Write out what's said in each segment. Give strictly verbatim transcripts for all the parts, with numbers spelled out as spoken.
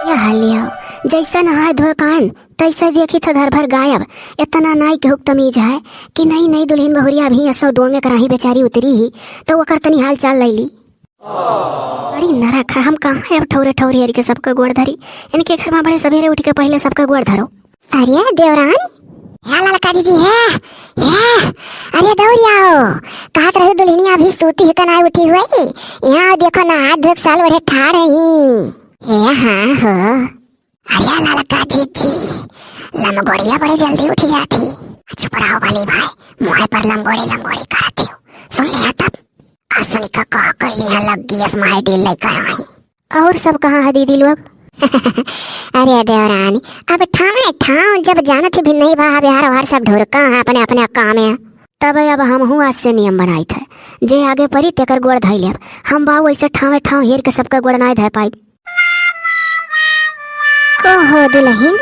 यह लियो, जैसे नहाए धोए कान, तैसे देखी थ घर भर गायब। इतना नाई के हुक तमीज है कि नई नई दुल्हिन बहुरिया अभी असो दोंगे कराही बेचारी उतरी ही, तो ओकर तनी हाल चाल लैली। बड़ी नरक है, हम कहाँ है अब ठौरे ठौरे हरी के सबका गोड़ धरी। इनके घर में बड़े सवेरे उठ के पहले सबका गोड़ धरो। अरे देवरानी, या ललका जीजी है, है। अरे दौड़ आओ, कहत रही दुल्हनिया अभी सूती ही कनाई उठी हुई। यहाँ देखो ना, हाथ धोए के साल ओढ़े ठाड़ है ही। हे हाँ हो। अरे ललका जीजी, लमगोड़िया बड़ी जल्दी उठ जाती। चुप रहो भली भाई, मुँह पर लमगोड़ी लमगोड़ी करत ही। सुन लिया तब, आ सुनिका कह कैली यहाँ लग गई असमाई डील लइका आई। और सब कहाँ है दीदी लोग? अरे देवरानी, अब ठावे ठाव जब जानत ही भी नहीं बा, बिहार ओहार सब ढुरका है अपने अपने काम में। तब अब हमहू आज से नियम बनाइत है, जे आगे परी तेकर गोड़ धई लेब। हम बाऊ ऐसे ठावे ठाव हेर के सबका गोड़ नाय धय पाई। कहो दुल्हन,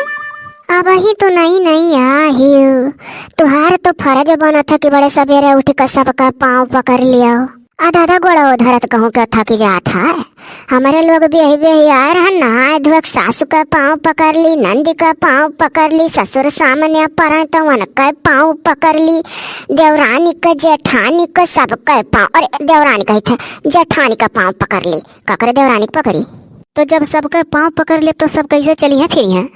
अब ही तो नई नई आई हो, तुहार तो फर्ज बनत है कि बड़े सवेरे उठ के सबका पाँव पकड़ लियो। आ दादा गोड़ो धरत कहूँ के थकी जात है। हमरे लोग बेही बेही आए रहन, नहाए धोए के सासू के पाँव पकड़ ली, नंदी के पाँव पकड़ ली, ससुर सामने पड़े तो उनके पाँव पकड़ ली, देवरानी के जेठानी के सबके पाँव, अरे देवरानी कही थे, जेठानी के पाँव पकड़ ली। का करे देवरानी के पकड़ी? तो जब सबके पाँव पकड़ ले तो सब कैसे चली हैं फिर हैं?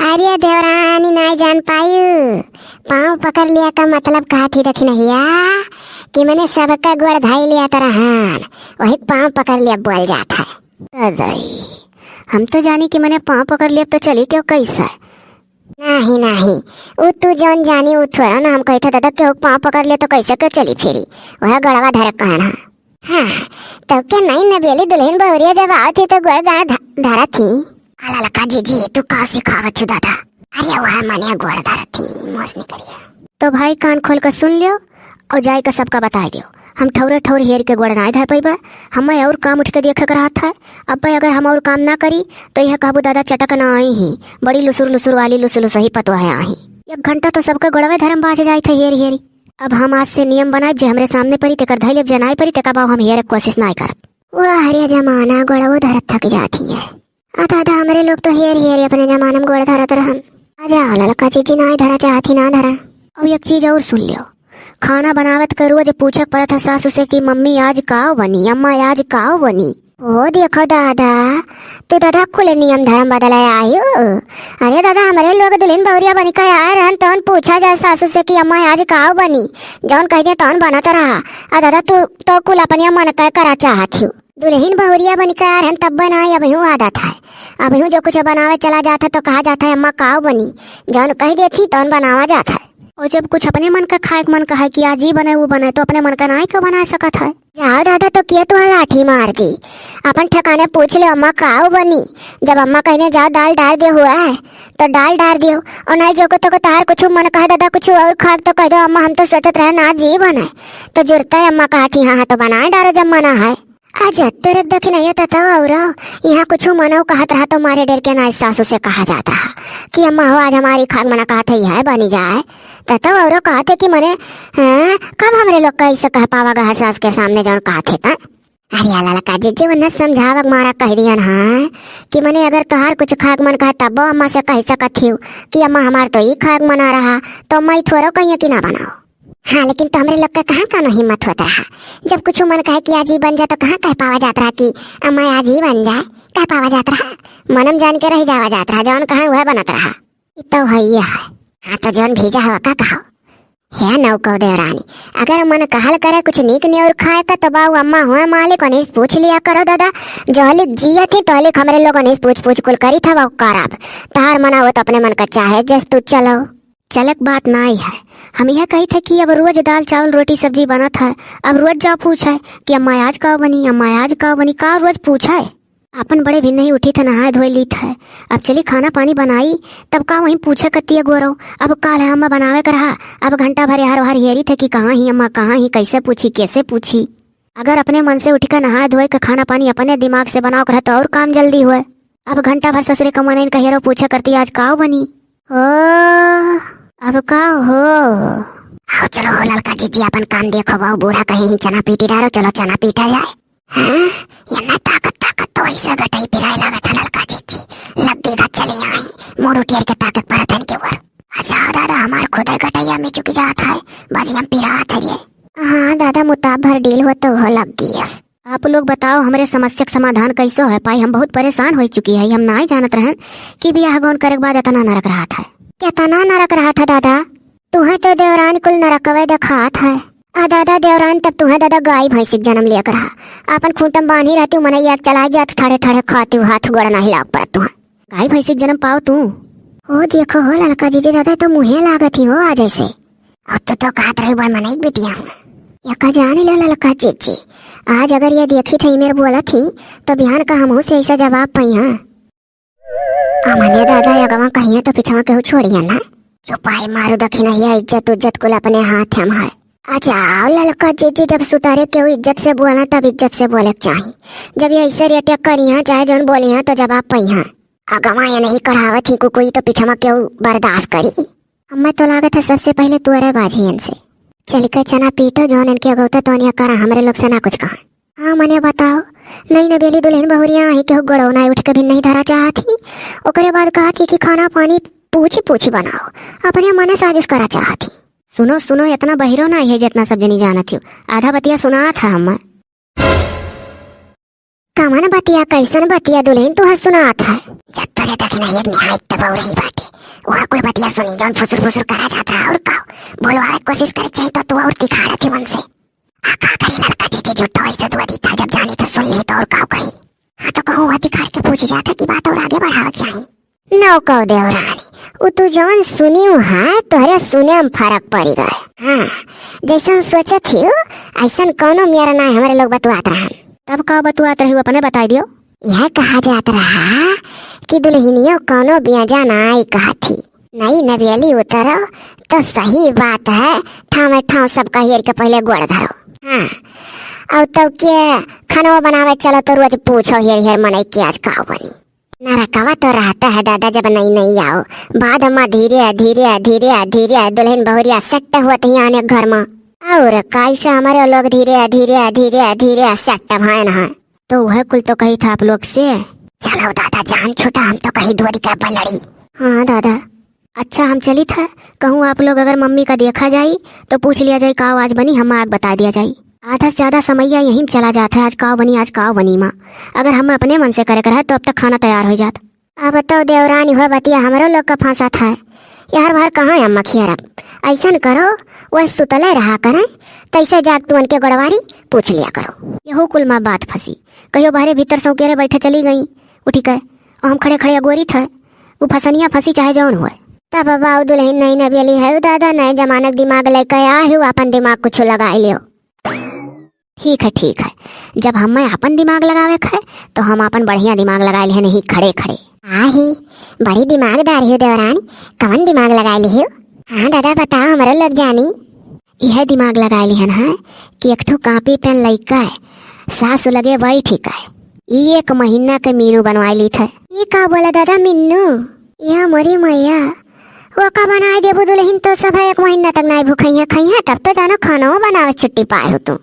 अरे देवरानी नाय जान पायु, पाँव पकड़ लिया का मतलब कहा थी दखिनहिया कि मने सबका गोड़ धाई लिया तरहन, वही पाँव पकड़ लिया बोल जात है। अदई, हम तो जानी कि मने पाँव पकड़ लिया तो चली क्यों कैसे? नहीं नहीं, उ तू जौन जानी उ थोड़ा ना हम कहते दादा केहू पाँव पकड़ लिया तो कैसे क्यों चली फिरी, वह गड़वा धरक कहन है। हाँ, तब के नई नबेली दुल्हन बहुरिया जब आवत ही तो गोड़ गाड़ ध-, धरत ही। आ ललका जीजी, तू का सिखावत ही दादा? अरे वह मने गोड़ धरत ही, मोस निकरिया। तो भाई कान खोल के सुन लियो और जाए के सबका बताए दियो। हम ठौरे ठौर हेर के गोड़ नाय धर पैबा, हमें और काम उठ के देखे के रहत है। अब भाई अगर हम और काम ना करी तो यह कहबू दादा चटक ना आई ही, बड़ी लुसुर लुसुर वाली लुसु लुसही पतोह है आई। एक घंटा तो सबका गोड़वे धरम बाज जाए थे हेर हेरी। अब हम आज से नियम बनाए जे हमरे सामने परी तेकर धैल, जनाए परी तेका बाव हम हेरे कोशिश नाय करब। वाह रे जमाना, गोड़वो धरत थक जाती है। आ दादा, हमरे लोग तो हेर हेर अपने जमाने में गोड़ धरत रहन। आ जाओ ललका जीजी, नाय धरा चाहती ना धरा। अब एक चीज और सुन लियो, खाना बनावत के रोज पूछे के पड़त है सासू से कि मम्मी आज काव बनी, अम्मा आज काव बनी। ओ देखो दादा, तू दादा कुल नियम धर्म बदले आयो। अरे दादा, हमरे लोग दुल्हन बहुरिया बन के आए रहन, तौन पूछा जाए सासू से कि अम्मा आज काव बनी, जौन कह दे तौन बनत रहा। आ दादा, तू तो कुल अपने मन के करा चाहत हो। दुल्हन बहुरिया बन के आए रहन तब बनाए, अबहियों आदत है। अबहियों जो कुछ बनावे चला जात है तो कहा जात है अम्मा काव बनी, जौन कह देती तौन बनावा जात है। और जब कुछ अपने मन का खाए के मन कहे कि आज ई बने वो बने तो अपने मन का नाई क्यों बना सकत है। जाओ दादा, तो किया तुहा लाठी मार दी। अपन ठिकाने पूछ ले अम्मा काव बनी। जब अम्मा कहने जाओ दाल डार दे हुआ है तो डाल डार दियो, और नहीं जो को तो को तार कुछ मन कहे दादा कुछ और खाक तो कह दो अम्मा हम तो सोचत रहे ना आज ई बने। तो जुरता है अम्मा कहा थी हाँ हाँ तो बनाए डारो जब मना है। अजब तोरे दखिनैया ततवा औरो, यहाँ कुछ मनो कहत रहा तो मारे डर के ना सासू से कहा जात रहा कि अम्मा हो आज हमारी खाक मना कहत है यह बनी जाए। ततवा औरो कहत है कि मने, हैं, कब हमरे लोग का ऐसे कह पावा गा सास के सामने जौन कहत है त? अरे ललका जीजी, उन्हें समझावक मारा कह दियन है कि मने अगर तोहार कुछ खाक मन कहे तब अम्मा से कह सकत हियो कि अम्मा हमार तो ई खाक मना रहा, तो अम्मा ई थोड़ो कहिए कि ना बनाओ। हाँ, लेकिन तो हमरे लोग का कहाँ कानो हिम्मत होत रहा। जब कुछ मन कहे कि आज ही बन जाए तो कहाँ कह पावा जात रहा कि अम्मा आज ही बन जाए, कह पावा जात रहा। मनम जान के रह जावा जात रहा, जौन कहे वह बनत रहा। ई तो है ये है। हाँ, तो जौन भेजा हवा का कहो। हे नौको देवरानी, अगर मन कहल करे कुछ नीक नियर खाए का तो बाऊ अम्मा हुए मालिक उन्हीं से पूछ लिया करो दादा। जोहलिक जियत ही तोहलिक हमरे लोग उन्हीं से पूछ पूछ कुल करी था वो करब। तार मना हो तो अपने मन का चाहे जस तू चलो। चलक बात नाई है। हम यह कही थे कि अब रोज दाल चावल रोटी सब्जी बनत है, अब रोज जाओ पूछे कि अम्मा आज का बनी, अम्मा आज का बनी, का रोज पूछे? अपन बड़े भी नहीं उठी थे, नहाए धोए ली थे। अब चली खाना पानी बनाई, तब का वहीं पूछे कतिया गोरो। अब काल है अम्मा बनावे के रहा, अब घंटा भर यार वार हेरी थे कि कहाँ ही अम्मा, कहाँ ही, कैसे पूछी, कैसे पूछी। अगर अपने मन से उठ के नहाए धोए के खाना पानी अपने दिमाग से बनाओ के रहा तो और काम जल्दी हुए। अब घंटा भर ससुरे कमाने इनका हेरो पूछे करती आज काव बनी। ओ, अब का हो? आओ चलो हो ललका जीजी, अपन काम देखो, वो बूढ़ा कहीं ही चना पीटी डारो, चलो चना पीटा जाए। हाँ? ये ना ताकत, ताकत तो ऐसा गट खुदै गटैया में चुकि जात है, बदिया में पिरात है रे। हाँ दादा, मुताब भर डील हुआ तो हो लग गई है। आप लोग बताओ, हमरे समस्या के समाधान कैसो है पाई? हम बहुत परेशान हो चुकी है। हम नाई जानत रहन कि बियाह गौन करे के बाद इतना नरक रहत है। कितना नरक रहत है दादा? तुहे तो देवरान कुल नरकवे देखात है। आ दादा देवरान, तब तुहे दादा गाय भैंसी के जन्म लिया के रहा। आपन खूंटम बांधी रहती, मनई आग चलाई जात, ठड़े ठड़े खाती, हाथ गोड़ ना हिलाव पड़त तुहे। गाय भैंसी के जन्म पाओ तू। ओ देखो हो ललका जीजी, दादा तो मुहे लागत ही हो आज ऐसे। अब तो, तो कहत रही बड़ मनई के बिटिया हूँ। या का जान लो ललका जीजी, आज अगर ये देखी थी मेरे बोलत ही, तो बिहान का हमहू से ऐसा जवाब पाई हाँ। अमने दादा अगवा कहिया तो पिछवा केहू छोड़िया ना। चुपाई मारू दखिनहिया, इज्जत उज्जत कुल अपने हाथ हम है। अच्छा आओ ललका जीजी, जब सुतारे केहू इज्जत से बोला तब इज्जत से बोले के चाही। जब ये ऐसे रेटिया करिया चाहे जौन बोलिया तो जवाब पइहा। अगवा ये नहीं कढ़ावत ही कुकुई तो पिछवा केहू बर्दाश्त करी। हमें तो लागत है सबसे पहले तोरे बाझी इनसे। चल के चना पीटो जौन इनके अगौते तौनिया करा, हमरे लोग से ना कुछ कहा। हाँ मने बताओ, नई नबेली दुल्हन बहुरिया आही केहू गोड़ो ना उठ के भी नहीं धरा चाहत ही। ओकरे बाद कहत ही कि खाना पानी पूछी पूछी बनाओ, अपने मने साजिश करा चाहत ही। सुनो सुनो, इतना बहिरो ना है जितना सब जनी जानत हो। आधा बतिया सुनात है हम। कवन बतिया, कैसन बतिया दुल्हन तुहे सुनात है? जब तोरे दखिनहिया के निहायत तब रही बाटे, वह कोई बतिया सुनी जौन फुसुर फुसुर करा जात है और का? बोलवावे के कोशिश करे के तो तू और तिखाड़त ही उनसे। आ का करी ललका जीजी, झूठो ऐसे दुआ दीता, जब जानी तो सुन ली तो और का कही। हाँ तो कहूँ वह तिखाड़ के पूछी जाता कि बात और आगे बढ़ावे के चाही। नौकौ देवरानी, उ तू जवन सुनियो है, तोहरे सुने में फर्क पड़ी गए। हाँ, जैसन सोचत हियो, ऐसन कौनो मेर नाय हमरे लोग बतुआत रहन। तब का बतुआत रही, अपने बताई दियो। यह कहा जात रहा कि दुल्हनियो कौनो बेजा नाय कहत ही। नई नवेली उतरो तो सही बात है, ठावे ठाव सब कहियर के पहले गोड़ धरो। हाँ, और तब के खाना बनावे चलो तो रोज पूछो हेर हेर मनई के आज का बनी। नरकवा तो रहता है दादा, जब नई नई आओ, बाद में धीरे धीरे धीरे धीरे दुल्हन बहुरिया set होत ही आने घर में। और कैसे हमारे लोग धीरे धीरे धीरे धीरे set भयन है। तो वह कुल तो कही था आप लोग से। चलो दादा, जान छूटा, हम तो कहीं दुआरी के ऊपर लड़ी। हाँ दादा। अच्छा, हम चलित है, कहूँ आप लोग अगर मम्मी का देखा जाई, तो पूछ लिया जाई, काव आज बनी, हम आग बता दिया जाई। आधा से ज्यादा समैया यहीं में चला जात है, आज काव बनी, आज काव बनी माँ। अगर हम अपने मन से करे कर है, तो अब तक खाना तैयार हो जात। अब तो देवरानी हो बतिया हमरो लोग का फंसत है। यार बाहर कहाँ है अम्मा खियारब? ऐसन करो, वह सुतले रहा करें, तैसे जाग तू उनके गोड़वारी पूछ लिया करो। यहू कुल माँ बात फंसी, कहियो बाहरे भीतर सौकेरे बैठे चली गई, उठी के, और हम खड़े खड़े अगोरी थे, उ फसनिया फंसी चाहे जौन होए। तब बाऊ दुल्हन नई नबेली है, दादा नए जमाने के दिमाग लेके आ ही, अपन दिमाग कुछ लगा लियो। ठीक है, ठीक है, जब हमें अपन दिमाग लगावे के है, तो हम अपन बढ़िया दिमाग लगा लिहे नहीं खड़े खड़े। आ ही, बड़ी दिमागदार हो देवरानी, कवन दिमाग लगा लिहे हो? हाँ दादा, बताओ, हमरो लोग जानी। यह दिमाग लगा लिहन है कि एक ठो कापी पेन लइका है, सासु लगे बैठी का है, ई एक महीना के मीनू बनवा ली थे। ई का बोला दादा, मिन्नू? या मोरी मैया, वो का बनाए देबू दुल्हन, तो सब है एक महीना तक नाई भूखइया खइया, तब तो जानो खाना बनावे छुट्टी पाए हो तू।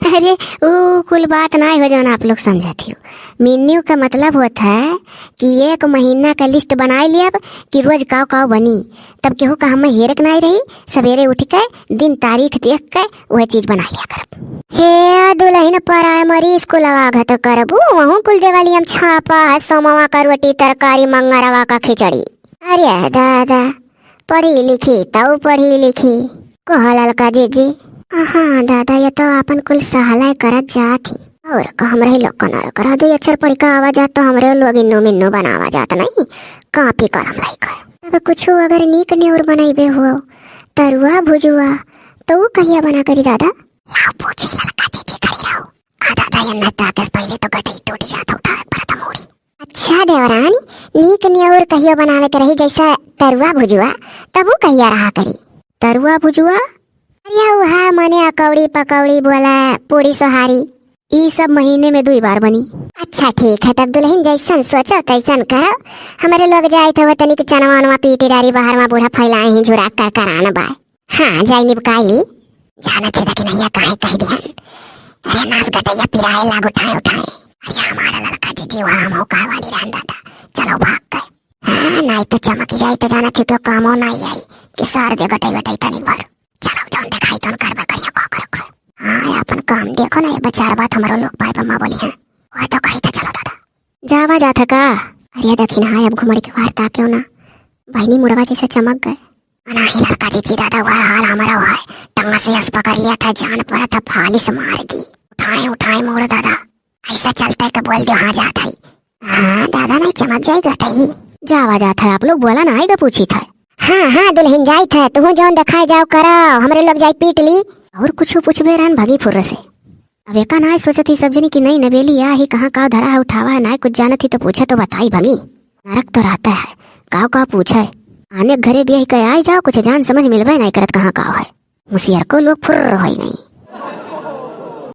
अरे, ऊ कुल बात नाई हो जौन आप लोग समझत हो। मेन्यू का मतलब होत है कि एक महीना का लिस्ट बनाई लियब कि रोज काव काव बनी, तब केहू का हमें हेरक नाई रही। सवेरे उठ के दिन तारीख देख के वह चीज बना लिया करब। हे दुल्हन, प्राइमरी स्कूलवा घत करबू, वहूँ कुल देवालिया में छापा है, सोमवा का रोटी तरकारी, मंगरवा का खिचड़ी। अरे दादा, पढ़ी लिखी तऊ पढ़ी लिखी। कहो ललका जीजी। हाँ दादा, ये तो आपन कुल सहलाय करत जात ही। और का हमरे लोग को नर करा, दुई अक्षर पढ़ के आवा जात तो हमरे लोग इन्नू मिन्नू बनावा जात नहीं, कापी कलम लाइक। तब कुछ अगर नीक नेउर बनैबे हो, तरुआ भुजुआ, तो ऊ कहिया बना करी दादा? लाओ पूछी ललका जीजी, खड़ी रहो। आ दादा, ये नता के पहले तो गटई टूट जात, उठावे पड़त मूड़ी। अच्छा देवरानी, नीक नेउर कहियो बनावे के रही, जैसे तरुआ भुजुआ, तब ऊ कहिया रहा करी? तरुआ भुजुआ? अरे उहा मने अकौड़ी पकौड़ी बोला, पूरी सोहारी। ई सब महीने में दुई बार बनी। अच्छा ठीक है, तब दुल्हन जैसन सोचो तैसन करो। हमरे लोग जाए तो वो तनिक चनवा वनवा पीटी डारी बाहर में बूढ़ा फैलाए ही झुरा कर करान बाय। हाँ, जाई निबकाई ली। जानत है दखिनैया काहे कह दिहन? अरे नास गटैया पिराए लाग उठाए उठाए। अरे हमारा ललका जीजी वहाँ हम हो कहे वाली रहन दादा। चलो भाग गए। हाँ, नाहीं तो चमक जाई तो जाना थी तो कामो नाहीं आई कि सार दे गटई गटई तनी भर। चलो जौन देखाई तौन करबे करियो का करे का। हाँ, अपन काम देखो ना, ये बचार बात हमरो लोग पाए पम्मा बोली है। वह तो कही था, चलो दादा। जावा जात है का? अरे देखी ना, अब घुमड़ी के वार ताक्यो ना, बहिनी मुड़वा जैसे चमक गए। नाही लड़का जीजी दादा, वह हाल हमारा हुआ है। टंगा से हंस पकड़ लिया था, जान पड़ा था, फालिस मार दी। उठाए उठाए मोड़ दादा, ऐसा चलता है कि बोल दो हाँ जात है। हाँ दादा, नहीं चमक जाई गटई। जावा जात है आप लोग, बोला ना आएगा पूछी था। हाँ हाँ दुल्हन जाई था, तू जौन देखाए जाओ कराओ, हमरे लोग जाई पीट ली। और कुछ पूछबे रहन भगी फुर्र से। अब एका नाय सोचत ही सब जनी कि नई नवेली आ ही, कहाँ का धरा है, उठावा है, नाय कुछ जानत ही तो पूछे तो बताई भगी। नरक तो रहता है, काव काव पूछे। आने घरे बियाह के आए जाओ, कुछ जान समझ मिलबे नाय करत कहाँ काव है। मुसियर को लोग फुर्र होई गई।